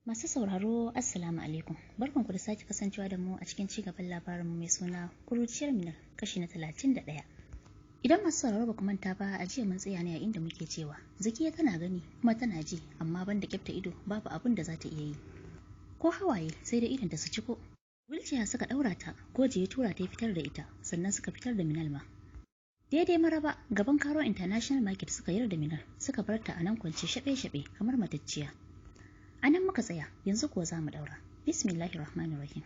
Masu sauraro, Assalamu alaikum. Barkanku da sake kasancewa da mu a cikin cigaban labarinmu mai suna Kuruciyar Minal, kashi na 31. Idan masu sauraro ba ku manta ba, a jiya mun tsaya ne a inda muke cewa Zakiya tana gani kuma tana ji, amma banda kyafta ido babu abin da za ta iya yi. Ko hawaye sai da idon ta su ciko. Wheelchair suka ɗaura ta, Goje ya tura ta ya fitar da ita, sannan suka fitar da Minal ma. Daidai Maraba gaban Karo International Market suka yarda da Minal, suka bar ta a nan kwance shaɓe-shaɓe kamar matacciya. A nan muka tsaya, yanzu kuwa za mu ɗaura. Bismillahir Rahmanir Rahim.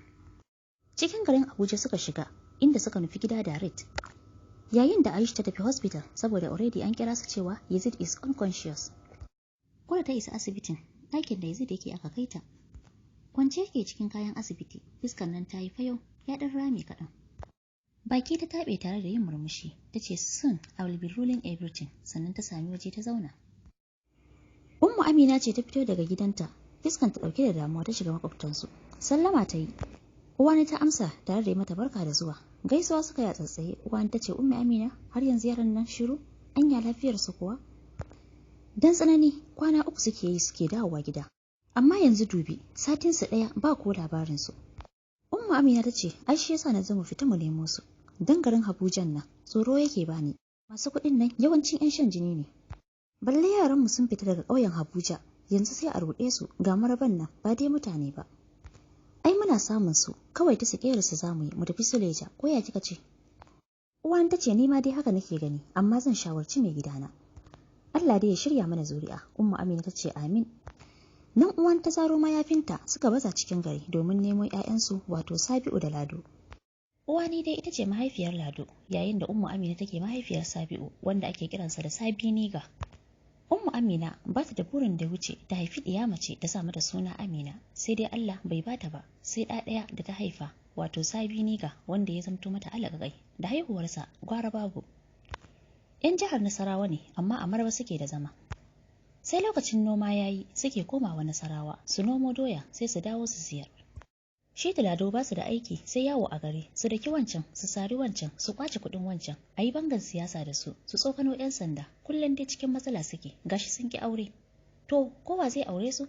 Cikin garin Abuja suka shiga, inda suka nufi gida direct. Yayin da Aisha ta tafi hospital saboda already an kira su cewa Yazid is unconscious. Ko da ta isa asibitin, ɗakin da Yazid yake aka kai ta. Kwance yake cikin kayan asibiti, fuskar nan ta yi fayau, ya ɗan rame kaɗan. Baki ta taɓe tare da yin murmushi, ta ce, "Soon I will be ruling everything," sannan ta sami waje ta zauna. Ummu Amina ce ta fito daga gidanta, fiskan ta ɗauke da damuwa, ta shiga makwabtansu. Sallama ta yi. Uwani ta amsa tare da yi mata barka da zuwa. Gaisuwa suka yi a tsatsaye. Uwani ta ce, "Ummi Amina, har yanzu yaran nan shiru? Anya lafiyar su kuwa? Dan tsanani kwana 3 suke yi suke dawowa gida. Amma yanzu dubi, satin su ɗaya ba ko labarin su." Ummu Amina ta ce, "Ai shi yasa na zo mu fita mu nemo su. Dan garin Habujan nan tsoro yake bani. Masu kuɗin nan yawancin 'yan shan jini ne. Balle yaran mu sun fita daga ƙauyen Habuja, yanzu sai a ruɗe su ga Maraban nan ba dai mutane ba. Ai muna samun su, kawai ta sake su zamu yi mu tafi Suleja, ko ya kika ce?" Uwan ta ce, "Ni ma dai haka nake gani, amma zan shawarci mai gidana. Allah dai ya shirya mana zuri'a." Ummu Amina ta ce, "Amin." Nan uwan ta zaro mayafinta suka baza cikin gari domin nemo 'ya'yansu, wato Sabi'u da Lado. Uwani dai ita ce mahaifiyar Lado, yayin da Ummu Amina take mahaifiyar Sabi'u, wanda ake kiransa da Sabi Niga. Ummu Amina ba ta da burin da wuce ta haifi ɗiya mace ta sa mata suna Amina, sai dai Allah bai bata ba, sai ɗa ɗaya da ta haifa, wato Sabi Niga, wanda ya zamto mata alaƙaƙai, da haihuwarsa gwara babu. 'Yan jihar Nasarawa ne, amma a Maraba suke da zama. Sai lokacin noma ya yi suke komawa Nasarawa su nomo doya, sai su dawo su siyar. Shi da Lado ba su da aiki sai yawo a gari, su daki wancan, su sari wancan, su kwace kuɗin wancan, a yi bangan siyasa da su, su tsokano 'yan sanda, kullum dai cikin matsala suke, gashi sun ki aure. To, ko wa zai aure su?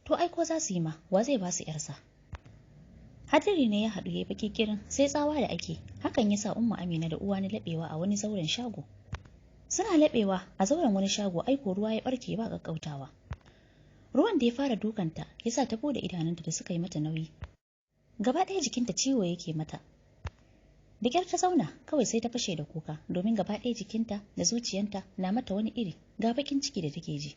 To ai ko za su yi ma, wa zai ba su 'yarsa? Hadiri ne ya haɗu ya yi baƙi kirin sai tsawa da ake, hakan ya sa Ummu Amina da Uwani laɓewa a wani zauren shago. Suna laɓewa a zauren wani shago, aiko ruwa ya ɓarke ba ƙaƙƙautawa. Ruwan da ya fara dukanta ya sa ta bude idanunta da suka yi mata nauyi. Gaba ɗaya jikinta ciwo yake mata. Da ƙyar ta zauna, kawai sai ta fashe da kuka domin gaba ɗaya jikinta da zuciyanta na mata wani iri, ga bakin ciki da take ji.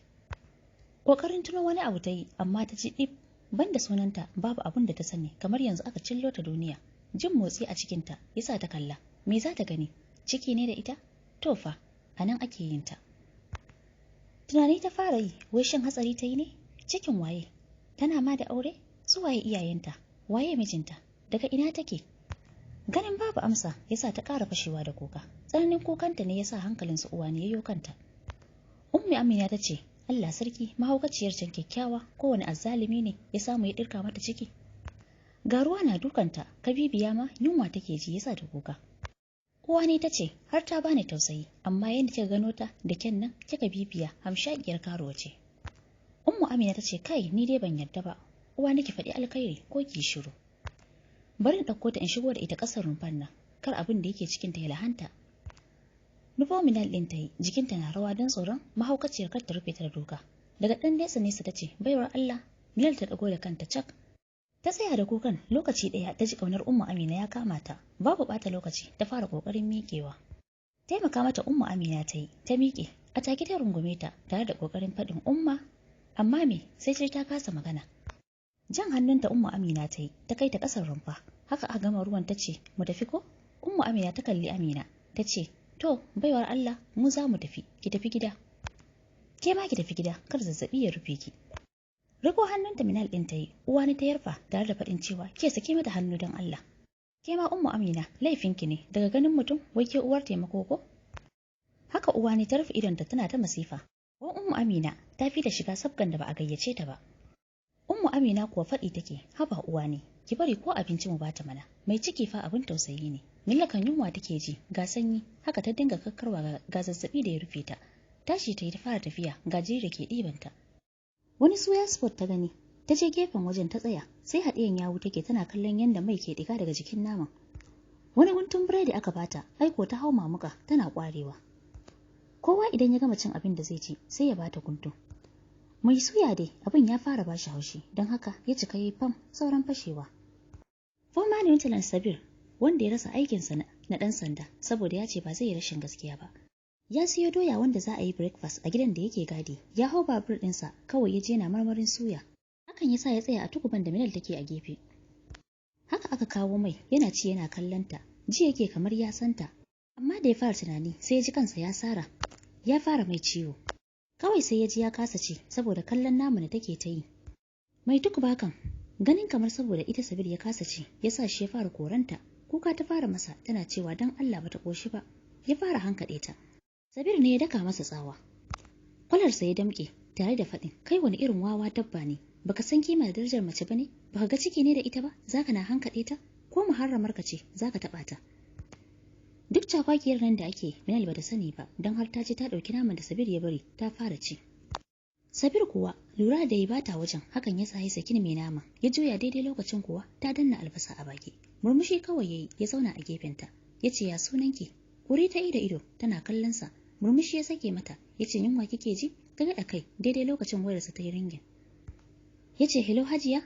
Ƙoƙarin tuno wani abu ta yi, amma ta ji ɗib, banda sunanta babu abun da ta sani, kamar yanzu aka cillo ta duniya. Jin motsi a cikinta ya sa ta kalla. Me za ta gani? Ciki ne da ita? To fa, a nan ake yin ta. Tunani ta fara yi, wai shin hatsari ta yi ne? Cikin waye? Tana ma da aure? Su waye iyayenta? Waye mijinta? Daga ina take? Ganin babu amsa yasa ta ƙara fashewa da kuka. Tsananin kukanta ne yasa hankalin su Uwani yayyo kanta. Ummi Amina ta ce, "Allah sarki, mahaukaciyar can kyakkyawa, kowane azzalumi ne ya samu ya dirka mata ciki. Ga ruwa na dukanta, kabibiya ma yunwa take ji yasa ta kuka." Uwani ta ce, "Har ta bani tausayi, amma yadda kika gano ta da kyan nan kika bibiya, hamshakiyar karuwa ce." Ummu Amina ta ce, "Kai, ni dai ban yarda ba. Uwani, ki faɗi alkhairi ko ki shiru. Bari in ɗauko ta in shigo da ita ƙasar rumfan nan, kar abin da yake cikin ta ya lahanta." Nufo Minal ɗin ta yi, jikinta na rawa don tsoron mahaukaciyar kar ta rufe ta da doka. Daga ɗan nesa nesa ta ce, "Baiwar Allah." Minal ta ɗago da kanta cak. Ta tsaya da kukan. Lokaci ɗaya ta ji ƙaunar Ummu Amina ya kama ta. Babu ɓata lokaci ta fara ƙoƙarin miƙewa. Taimaka mata Ummu Amina ta yi, ta miƙe. A take ta rungume ta tare da ƙoƙarin faɗin "Umma", amma me sai ce ta kasa magana. Jan hannunta Ummu Amina ta yi, ta kai ta ƙasar rumfa. Haka a gama ruwan ta ce, "Mu tafi ko?" Ummu Amina ta kalli Amina, ta ce, "To, baiwar Allah, mu za mu tafi, ki tafi gida. Ke ma ki tafi gida, kar zazzabi ya rufe ki." Riko hannunta Minal ɗin ta yi, Uwani ta yarfa tare da faɗin cewa, "Ke, sake mata hannu don Allah. Ke ma Ummu Amina, laifinki ne, daga ganin mutum wai ke uwar taimako ko?" Haka Uwani ta rufe idonta tana ta masifa. Wa Ummu Amina ta fi da shiga sabgan da ba a gayyace ta ba. Ummu Amina kuwa faɗi take, "Haba Uwani, ki bari ko abinci mu bata mana, mai ciki fa abin tausayi ne. Millakan yunwa take ji, ga sanyi," haka ta dinga kakkarwa, ga zazzabi da ya rufe ta. Tashi ta yi ta fara tafiya, ga jiri da ke ɗibanta. Wani suya spot ta gani, Ta je gefen wajen ta tsaya, sai haɗiyan yawu take tana kallon yadda mai ke ɗiga daga jikin naman. Wani guntun biredi aka bata, aiko ta hau mamuka tana ƙwarewa. Kowa idan ya gama cin abin da zai ci, sai ya bata guntun. Mai suya dai abin ya fara bashi haushi, don haka ya cika yi fam sauran fashewa. Former Lieutenant Sabir, wanda ya rasa aikinsa na ɗan sanda saboda ya ce ba zai yi rashin gaskiya ba. Ya siyo doya wanda za a yi breakfast a gidan da yake gadi, ya hau babur ɗinsa kawai ya je yana marmarin suya. Hakan ya sa ya tsaya a tukuban da Minal take a gefe. Haka aka kawo mai, yana ci yana kallonta, ji yake kamar ya santa. Amma da ya fara tunani sai ya ji kansa ya sara, ya fara mai ciwo. Kawai sai ya ji ya kasa ci saboda kallon namu da take ta yi. Mai tukuba kan, ganin kamar saboda ita Sabir ya kasa ci, ya sa shi ya fara koranta. Kuka ta fara masa tana cewa don Allah bata koshi ba. Ya fara hankaɗe ta. Sabir ne ya daka masa tsawa. Kwalarsa ya damƙe tare da faɗin, kai wani irin wawa dabba ne, baka san kima da darajar mace bane, baka ga ciki ne da ita ba, zaka na hankaɗe ta, ko muharramar ka ce zaka taɓa ta. Duk cakwakiyar nan da ake, Minal bata sani ba, don har ta ce ta ɗauki naman da Sabir ya bari ta fara ci. Sabir kuwa lura da ya bata wajen, hakan ya sa ya saki mai nama, ya juya daidai lokacin kuwa ta danna albasa a baki. Murmushi kawai yayi ya zauna a gefenta, ya ce ya sunanki? Kuri ta ido ido tana kallon sa, murmushi ya sake mata, ya ce yunwa kike ji? Ta gaɗa kai daidai lokacin wayarsa ta yi ringin. Ya ce hello Hajiya,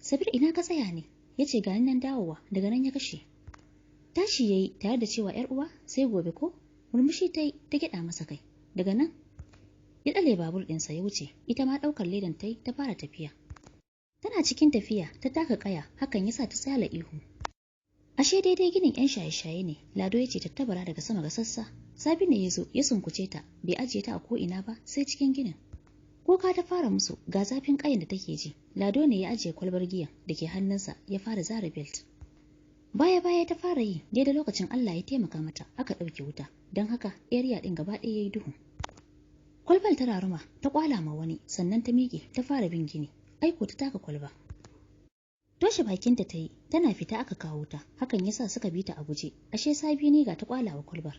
Sabir ina ka tsaya ne? Ya ce gani nan dawowa, daga nan ya kashe. Tashi yayi tare da cewa ‘yar uwa sai gobe ko? Murmushi ta yi ta gyaɗa masa kai. Daga nan ya ɗale babur ɗinsa ya wuce, ita ma ɗaukar ledan ta yi ta fara tafiya. Tana cikin tafiya ta taka ƙaya, hakan ya sa ta tsala ihu. Ashe daidai ginin ‘yan shaye-shaye ne, Lado ya ce tattabara daga sama ga sassa. Sabi ne ya zo ya sunkuce ta, bai ajiye ta a ko'ina ba sai cikin ginin. Kuka ta fara musu ga zafin ƙayan da take ji. Lado ne ya ajiye kwalbar giyan da ke hannunsa ya fara zara belt. Baya-baya ta fara yi daidai lokacin Allah ya taimaka mata aka ɗauke wuta, don haka area ɗin gaba ɗaya ya yi duhu. Kwalbar ta raruma ta kwala ma wani sannan ta miƙe ta fara bin gini, aiko ta taka kwalba. Toshe bakinta ta yi tana fita aka kawo ta, hakan ya sa suka bi ta a guje, ashe Sabi ne ga ta kwala wa kwalbar.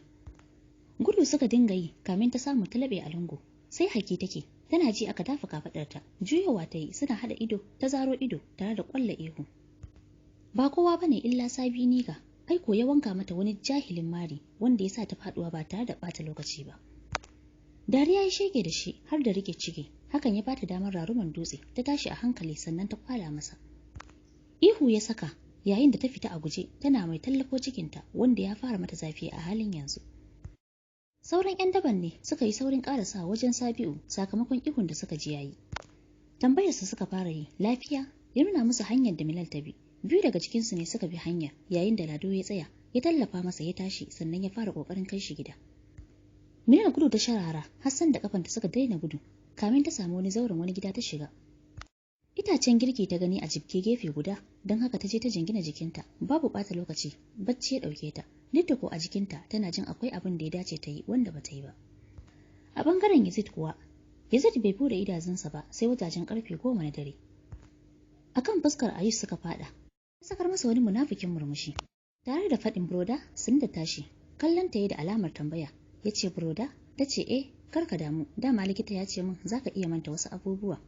Gudu suka dinga yi kamin ta samu ta laɓe a lungu, sai haki take, tana ji aka dafa kafaɗarta, juyowa ta yi suna haɗa ido ta zaro ido tare da ƙwalla ihu. Ba kowa bane illa Sabi Niga, aiko ya wanka mata wani jahilin mari wanda ya sa ta faɗuwa ba tare da ɓata lokaci ba. Dariya ya shege da shi har da rike ciki, hakan ya bata damar raruman dutse, ta tashi a hankali sannan ta kwala masa. Ihu ya saka yayin da ta fita a guje tana mai tallafo cikinta wanda ya fara mata zafi a halin yanzu. Sauran 'yan daban ne suka yi saurin ƙarasawa wajen Sabi'u sakamakon ihun da suka ji yayi. Tambayarsa suka fara yi, lafiya? Ya nuna musu hanyar da Milal ta bi. Biyu daga cikinsu ne suka bi hanyar yayin da Lado ya tsaya, ya tallafa masa ya tashi sannan ya fara ƙoƙarin kai shi gida. Minal gudu ta sharara har san da kafanta suka daina gudu, kamin ta samu wani zauren wani gida ta shiga. Itacen girki ta gani a jibge gefe guda, don haka ta je ta jingina jikinta, babu ɓata lokaci, bacci ya ɗauke ta. Duk da ko a jikinta tana jin akwai abin da ya dace ta yi wanda bata yi ba. A bangaren Yazid kuwa, Yazid bai bude idanunsa ba sai wajajen karfe 10 na dare. Akan fuskar Ayush suka fada. Ta sakar masa wani munafikin murmushi. Tare da faɗin broda sun da tashi, kallon ta yi da alamar tambaya. Ya ce broda, ta ce eh, kar ka damu, dama likita ya ce min zaka iya manta wasu abubuwa.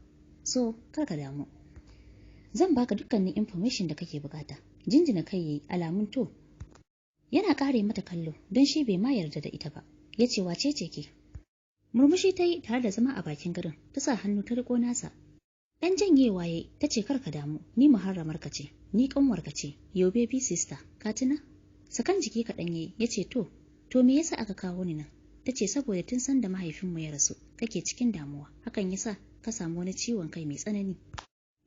So, kar ka damu. Zan baka dukkanin information da kake bukata. Jinjina kai yayi alamun to. Yana kare mata kallo don shi bai ma yarda da ita ba. Ya ce wace ce ke? Murmushi ta yi tare da zama a bakin gadon, ta sa hannu ta riko nasa. Dan janyewa yayi, ta ce kar ka damu, ni muharramar ka ce, ni kanwar ka ce, yo baby sister, ka tuna? Sakan jiki kaɗan yayi, ya ce to me yasa aka kawo ni nan? Ta ce saboda tun san da mahaifinmu ya rasu, kake cikin damuwa, hakan yasa ka samu wani ciwon kai mai tsanani.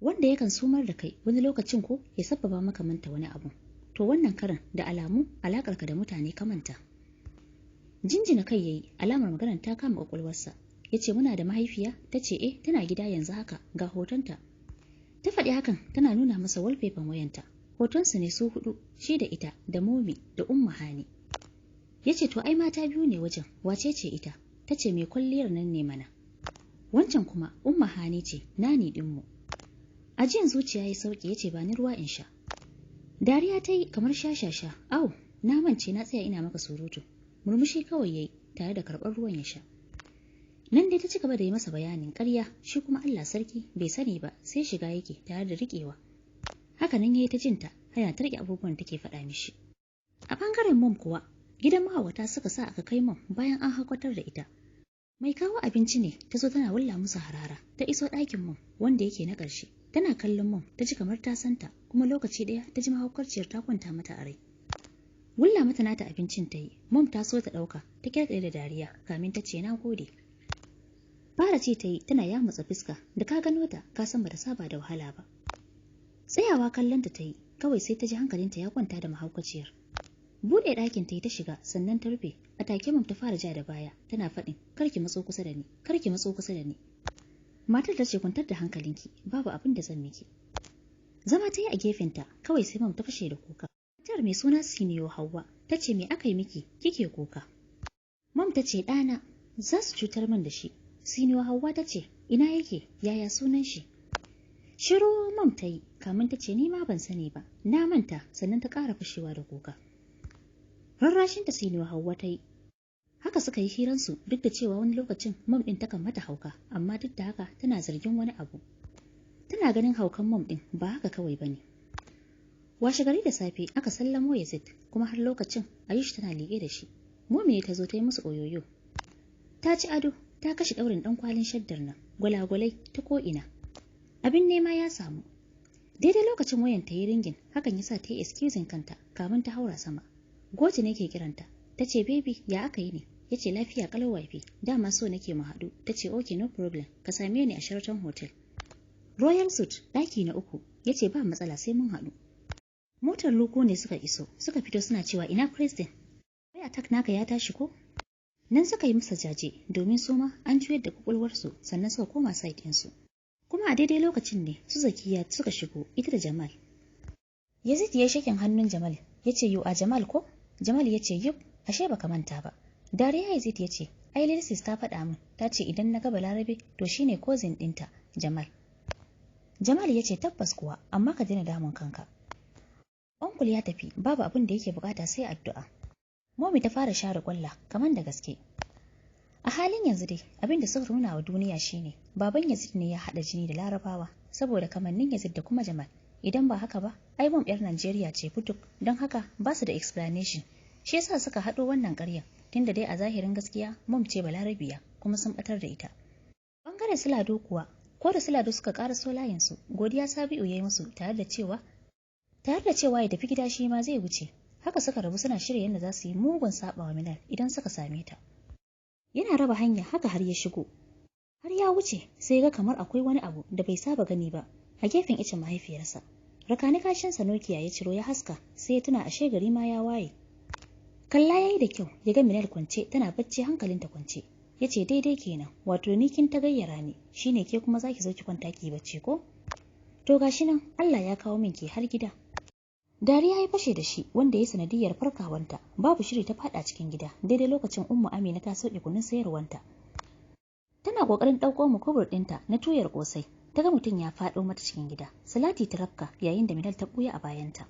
Wanda yakan sumar da kai wani lokacin ko ya sabbaba maka manta wani abu. To wannan karan da alamu alakarka da mutane ka manta. Jinjina kai yayi alamar maganar ta kama kwakwalwarsa. Yace muna da mahaifiya? Tace eh tana gida yanzu haka ga hotonta. Ta faɗi hakan tana nuna masa wallpaper wayanta. Hotonsu ne su hudu, shi da ita da Momi da Umma Hani. Yace to ai mata biyu ne wajen, wace ce ita? Tace mai kwalliyar nan ne mana. Wancan kuma Umma Hani ce, nani dinmu. Ajiyan zuciya ya sauke yace ba ni ruwa in sha. Dariya ta yi kamar shashasha, au, na mance na tsaya ina maka surutu. Murmushi kawai yayi tare da karɓar ruwan ya sha. Nan dai ta ci gaba da yi masa bayanin ƙarya, shi kuma Allah sarki bai sani ba, sai shiga yake tare da riƙewa. Haka nan yayi ta jinta, haya ta riƙe abubuwan take faɗa mishi. A ɓangaren mom kuwa, gidan mahaukata suka sa aka kai mom bayan an hakwatar da ita. Mai kawo abinci ne ta zo tana wulla musu harara, ta iso ɗakin mom wanda yake na ƙarshe. Tana kallon mom ta ji kamar ta santa, kuma lokaci ɗaya ta ji mahaukaciyar ta kwanta mata a rai. Wulla mata nata abincin ta yi, mom ta so ta ɗauka, ta kyalkyale da dariya kamin ta ce na gode. Fara ce ta yi tana yamutsa fuska, da ka gano ta ka san bata saba da wahala ba. Tsayawa kallon ta yi, kawai sai ta ji hankalinta ya kwanta da mahaukaciyar. Buɗe ɗakin ta yi ta shiga sannan ta rufe, a take mom ta fara ja da baya, tana faɗin kar ki matso kusa da ni, kar ki matso kusa da ni. Matar ta ce kwantar da hankalinki, babu abin da zan miki. Zama ta yi a gefenta, kawai sai mom ta fashe da kuka. Matar mai suna Siniyo Hauwa ta ce me aka yi miki kike kuka? Mom ta ce ɗana za su cutar min da shi. Siniyo Hauwa ta ce ina yake, yaya sunan shi? Shiru mom ta yi kamin ta ce ni ma ban sani ba, na manta, sannan ta ƙara fashewa da kuka. Rarrashin ta Siniyo Hauwa ta yi. Haka suka yi hiransu duk da cewa wani lokacin mom ɗin takan mata hauka, amma duk da haka tana zargin wani abu. Tana ganin haukan mom ɗin ba haka kawai bane. Washe gari da safe aka sallamo Yazid, kuma har lokacin Ayush tana liƙe da shi. Momi ta zo ta yi musu oyoyo. Ta ci ado, ta kashe ɗaurin ɗan kwalin shaddar nan, gwalagwalai ta ko'ina. Abin nema ya samu. Daidai lokacin wayan ta yi ringin, hakan ya sa ta yi excusing kanta kamin ta haura sama. Goji ne ke kiranta, ta ce baby ya aka yi ne? Ya ce lafiya kalau wifey, dama so nake mu haɗu. Ta ce okay, no problem, ka same ni a Sheraton Hotel. Royal Suite, ɗaki na 3, ya ce ba matsala, sai mun haɗu. Motar loko ne suka iso, suka fito suna cewa ina president? Wai attack naka ya tashi ko? Nan suka yi masa jaje domin su ma an juyar da kwakwalwarsu, sannan suka koma site ɗinsu. Kuma a daidai lokacin ne su Zakiya suka shigo ita da Jamal. Yazid ya shaking hannun Jamal ya ce, "You a Jamal ko?" Jamal ya ce, "Yup, ashe baka manta ba." Dariya Yazid ya ce, "Ai Lilsis ta faɗa min, ta ce idan na ga Balarabe to shine cousin ɗinta, Jamal." Jamal ya ce tabbas kuwa, amma ka daina damun kanka. Uncle ya tafi, babu abin da yake bukata sai addu'a. Momi ta fara share kwalla kamar da gaske. A halin yanzu dai abin da suka nuna wa duniya shine baban Yazid ne ya haɗa jini da Larabawa saboda kamannin Yazid da kuma Jamal. Idan ba haka ba, ai mom yar Najeriya ce fituk, don haka ba su da explanation. Shi yasa suka haɗo wannan ƙaryar, tunda dai a zahirin gaskiya mom ce Balarabiya kuma sun batar da ita. Bangaren su Lado kuwa, ko da su Lado suka ƙaraso layinsu, godiya Sabi'u ya yi musu tare da cewa ya tafi gida shi ma zai wuce. Haka suka rabu suna shirya yadda za su yi mugun saɓawa Minal idan suka same ta. Yana raba hanya haka har ya shigo. Har ya wuce sai ga kamar akwai wani abu da bai saba gani ba a gefen icen mahaifiyarsa. Rakani kashinsa Nokia ya ciro ya haska, sai ya tuna ashe gari ma ya waye. Kalla yayi da kyau ya ga Minal kwance tana bacci, hankalinta kwance. Ya ce daidai kenan, wato ni kin ta gayyara ni, shine ke kuma zaki zo ki kwanta ki bacci ko? To gashi nan Allah ya kawo min ke har gida. Dariya ya fashe da shi wanda ya sanadiyar farkawanta, babu shiri ta fada cikin gida daidai lokacin Ummu Amina ta sauke kunun sayarwanta. Tana kokarin ɗauko mukubur ɗinta na tuyar kosai, ta ga mutum ya faɗo mata cikin gida. Salati ta rafka yayin da Minal ta buya a bayanta.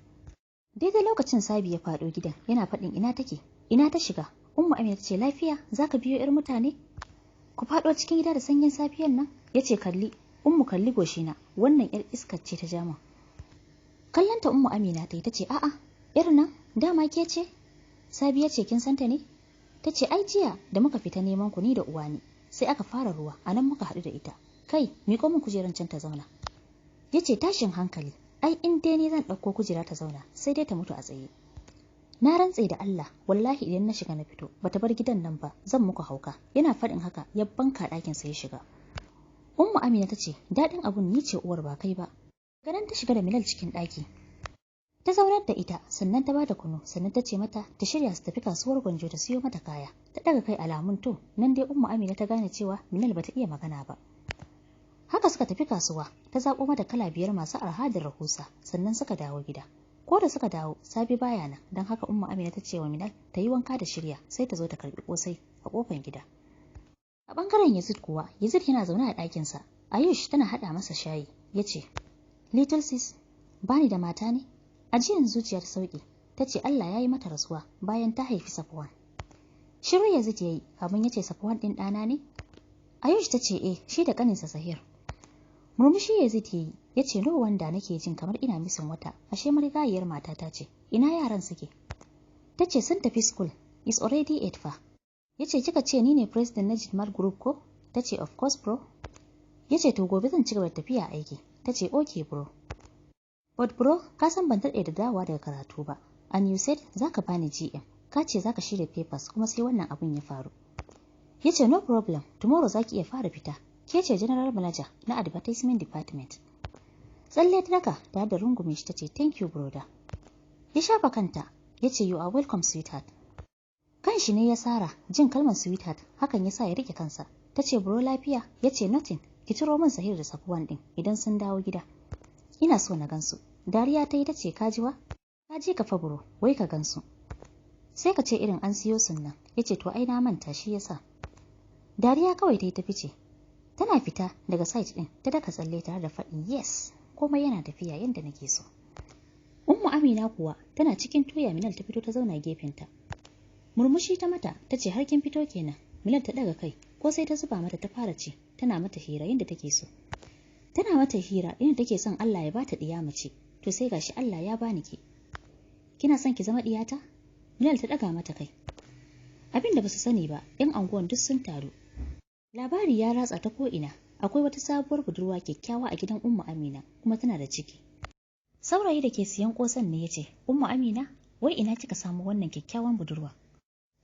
Daidai lokacin Sabi ya faɗo gidan yana faɗin ina take, ina ta shiga. Ummu Amina ta ce lafiya zaka biyo 'yar mutane? Ku faɗo cikin gida da sanyin safiyan nan? Ya ce kalli, Ummu, kalli goshina, wannan 'yar iskar ce ta jama. Kallanta Ummu Amina ta yi ta ce a'a, 'yar nan dama ke ce? Sabi ya ce kin santa ne? Ta ce ai jiya da muka fita neman ku ni da uwani, sai aka fara ruwa, a nan muka haɗu da ita. Kai, miƙo min kujeran can ta zauna. Ya ce tashin hankali, ai in dai ni zan ɗauko kujera ta zauna, sai dai ta mutu a tsaye. Na rantse da Allah, wallahi idan na shiga na fito, bata bar gidan nan ba, zan muku hauka. Yana faɗin haka, ya banka ɗakin sa ya shiga. Ummu Amina ta ce, daɗin abun ni ce uwar ba kai ba. Ganin ta shiga da Milal cikin ɗaki. Ta zaunar da ita, sannan ta bada kunu, sannan ta ce mata ta shirya su tafi kasuwar Gwanjo ta siyo mata kaya. Ta ɗaga kai alamun to, nan dai Ummu Amina ta gane cewa Minal bata iya magana ba. Haka suka tafi kasuwa, ta zaɓo mata kala 5 masu arha da rahusa, sannan suka dawo gida. Ko da suka dawo, Sabi baya nan, don haka Ummu Amina ta ce wa Minal ta yi wanka da shirya, sai ta zo ta karbi kosai a kofar gida. A bangaren Yazid kuwa, Yazid yana zaune a ɗakinsa. Ayush tana haɗa masa shayi, ya ce, "Little sis, bani da mata ne?" Ajiyan zuciya ta sauke, ta ce Allah ya yi mata rasuwa bayan ta haifi Safwan. Shiru Yazid ya yi, kamun ya ce Safwan ɗin ɗana ne? Ayush ta ce eh, shi da ƙaninsa Sahir. Murmushi Yazid yayi, ya ce no wanda nake jin kamar ina missing wata, ashe marigayiyar matata ce. Ina yaran suke? Ta ce sun tafi school, is already 8 fa. Ya ce kika ce ni ne president na Jidmar Group ko? Ta ce of course, bro. Ya ce to gobe zan ci gaba da tafiya aiki. Ta ce okay, bro. But bro, ka san ban daɗe da dawowa daga karatu ba. And you said za ka bani GM. Ka ce za ka shirya papers, kuma sai wannan abun ya faru. Ya ce no problem, tomorrow za ki iya fara fita. Ke ce general manager na advertisement department. Tsalle ta daka tare da rungume shi, ta ce thank you, brother. Ya shafa kanta, ya ce you are welcome, sweetheart. Kan shi ne ya sara jin kalmar sweetheart, hakan ya sa ya rike kansa. Ta ce bro, lafiya? Ya ce nothing, ki ciro min Sahir da Safwan din idan sun dawo gida. Ina so na gansu. Dariya ta yi, ta ce kajiwa? Ka ji ka fa bro, wai ka gansu. Sai ka ce irin an siyo sun nan. Ya ce to ai na manta shi yasa. Dariya kawai ta yi ta fice. Tana fita daga site din ta daka tsalle tare da faɗin yes, komai yana tafiya yadda nake so. Ummu Amina kuwa tana cikin tuya Minal ta fito ta zauna gefenta. Murmushi ta mata, ta ce har kin fito kenan. Minal ta daga kai, ko sai ta zuba mata ta fara ci, tana mata hira yadda take so. Tana mata hira yadda take son Allah ya bata ɗiya mace, to sai gashi Allah ya bani ke. Kina son ki zama ɗiyata? Minal ta daga mata kai. Abin da basu sani ba, 'yan anguwan duk sun taru. Labari ya ratsa ta ko'ina, akwai wata sabuwar budurwa kyakkyawa a gidan Ummu Amina, kuma tana da ciki. Saurayi da ke siyan kosan ne ya ce, Ummu Amina, wai ina kika samu wannan kyakkyawan budurwa?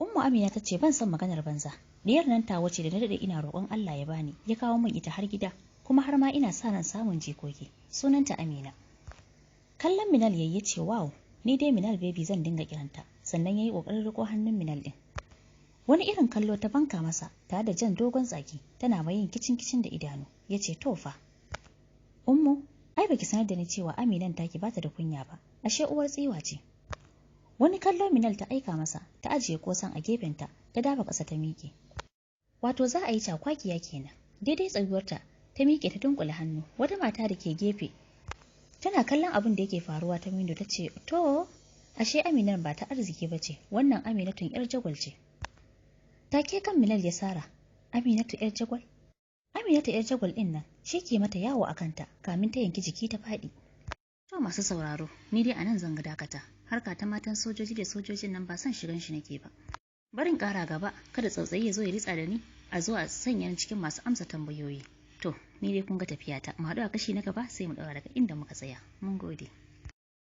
Ummu Amina ta ce ban son maganar banza. Diyar nan tawa ce da na daɗe ina roƙon Allah ya bani, ya kawo min ita har gida, kuma har ma ina sa ran samun jikoki. Sunanta Amina. Kallon Minal yayi, ya ce wow, ni dai Minal baby zan dinga kiranta. Sannan yayi ƙoƙarin riko hannun Minal din. Wani irin kallo ta banka masa tare da jan dogon tsaki, tana mai yin kicin kicin da idanu. Ya ce to fa. Ummu, ai baki sanar da ni cewa Aminan taki bata da kunya ba, ashe uwar tsiwa ce. Wani kallo Minal ta aika masa, ta ajiye kosan a gefenta, ta dafa ƙasa ta miƙe. Wato za a yi cakwakiya kenan. Daidai tsayuwarta, ta miƙe ta dunkule hannu. Wata mata da ke gefe tana kallon abin da yake faruwa ta window ta ce to, ashe Aminan ba ta arziki ba ce, wannan Aminatun 'yar jagwal ce. Take kan Minal ya sara, Aminatu 'yar jagwal. Aminatu 'yar jagwal ɗin nan shi ke mata yawo a kanta kamin ta yanki jiki ta faɗi. To masu sauraro, ni dai a nan zan ga dakata. Harka ta matan sojoji da sojojin nan ba son shigan shi nake ba. Barin ƙara gaba, kada tsautsayi ya zo ya ritsa da ni, a zo a sanya ni cikin masu amsa tambayoyi. To, ni dai kun ga tafiyata, mu haɗu a kashi na gaba sai mu ɗaura daga inda muka tsaya. Mun gode.